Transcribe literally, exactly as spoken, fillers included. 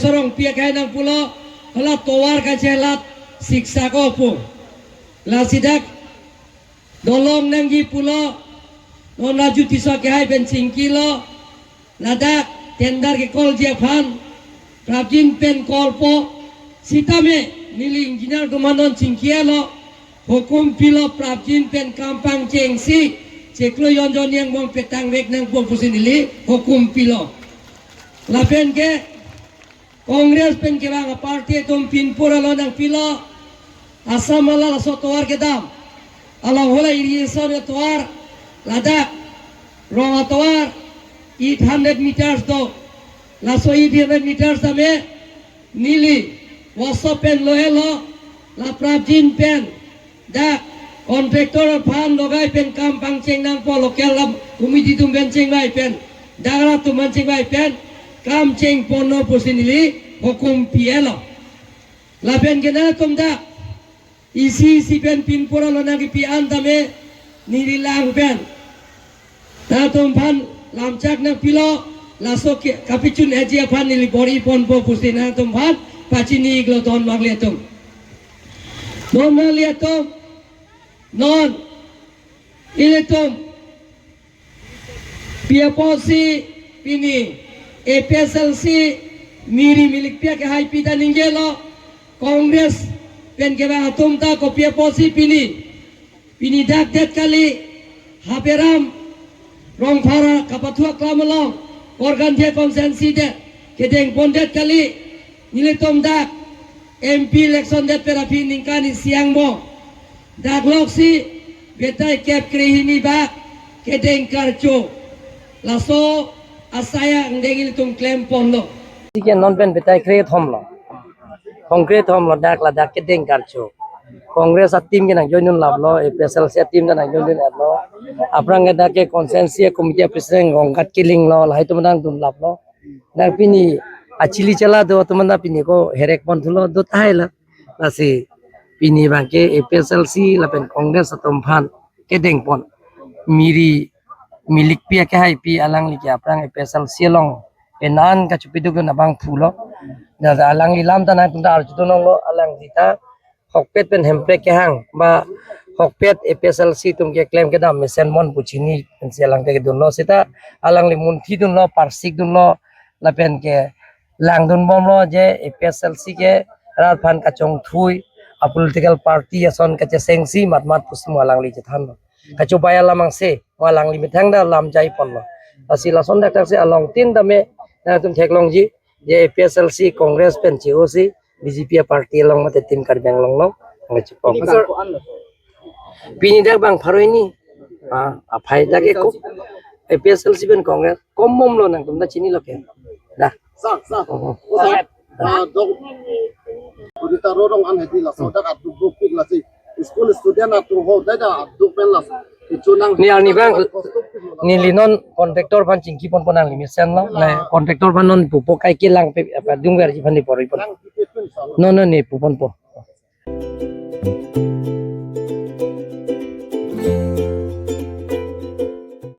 Sorong piak hai nang pulo, hala tovar kachelat siksa ko pu. Lasi dak dolong nangji pulo, non Raju Tisso kehai pen chingkilo, ladak tender kekolji aphan, prapjin pen kolpo, sitame neli engineer atum non chingkilo, hukum pilo prapjin pen kam pangchengsi, chiklo jon jon angbong petangvek nangpo pusi neli hukum pilo. Lapen ke, Congress pen kevang aparty atum pinpur along nangpilo, Assam along laso tovar kedam. Along hala irrigation atovar, ladak rong atovar eight hundred meters do. Laso eight hundred meters tame neli WhatsApp pen lo-elo, la prapjin pen dak contractor aphan logai pen kam pangcheng nangpo, local lam committee atum pen chingvai pen, dak rat atum pen chingvai pen kam chengponnon pusi neli hukum pilo. Lapen ke nangtum dak isi isi pen pinpur along nangkepi an tame neli lang pen nangtum aphan lamchak nangpilo, laso ke kapachun-eji aphan neli bor-iponpo pusi nangtum aphan pachini iklo don nanglitum. Don nanglitum, non ilitum pi apotsi pini APHLC miri milikpi akehaipi ta ningjelo, Congress pen kevang atum ta kopi apotsi pini, pini dak det kali, Haberam Rongphar kapathu aklam along, Korkanthi constituency det, kedengpondet kali, nelitum dak MP election det pen aphi ningkan isi angbong. Dak loksi betai kep krehini bak kedeng karcho. Laso asai angdeng ilitum klemponlo. Ike non pen betai krethom lo. Kongkrethom lo dak ladak kedeng karcho. Congress a-team ke nangjoin dunlaplo, APHLC a-team ta nangjoin dunlaplo. Aphrang ke dak ke constituency committee president Ronggat Killing lo, lahai atum nangdunlaplo. Dak pini achili chala do atum ta pini ko herekponthulo do tahai la. Lasi pini abangke APHLC lapen Congress atum aphan kedengpon. Miri milikpi akehaipi alangli ke aphrang APHLC along penan kachepiduk dun abangphu lo. Dak alangli lam ta nangtum ta arjudun longlo, alangli ta hokpet pen hemprek kehang ba hokpet APHLC atum keklem kedam mesenpon pu chini pensi alang ta kedunlo, seta alangli munthi dunlo, parsik dunlo, lapen ke langdunbomlo je APHLC ke rat aphan kachongthui, a-political party ason kachesengsi matmat pusi mo alangli chethanlo. Kachobai alam angse, mo alangli methang ta lam jaiponlo. Lasi lason dak dak si along tin tame nangtum theklongji, je APHLC Congress pen che-osi BJP a-party along mate Team Karbi Anglong along nangchipok. Pini dak bang pharo hini. Ah, aphai dak eko. APHLC pen Congress kombomlo, nangtum ta chinilo ke. Dah. Sa, sa. Oh. Sa. Ah, dok. Purita rorong an hedi laso dak aduk duk pik lasi. School student atum ho dak dak aduk pen laso. Ichu nang. Ni arni bang, neli non contractor aphan chingkiponpo nangli mesenlo. Nai contractor aphan non pupo, kaike langpe apa dungverji aphan neli bor-ipon. Nang tipit pun sa. Non non neli puponpo.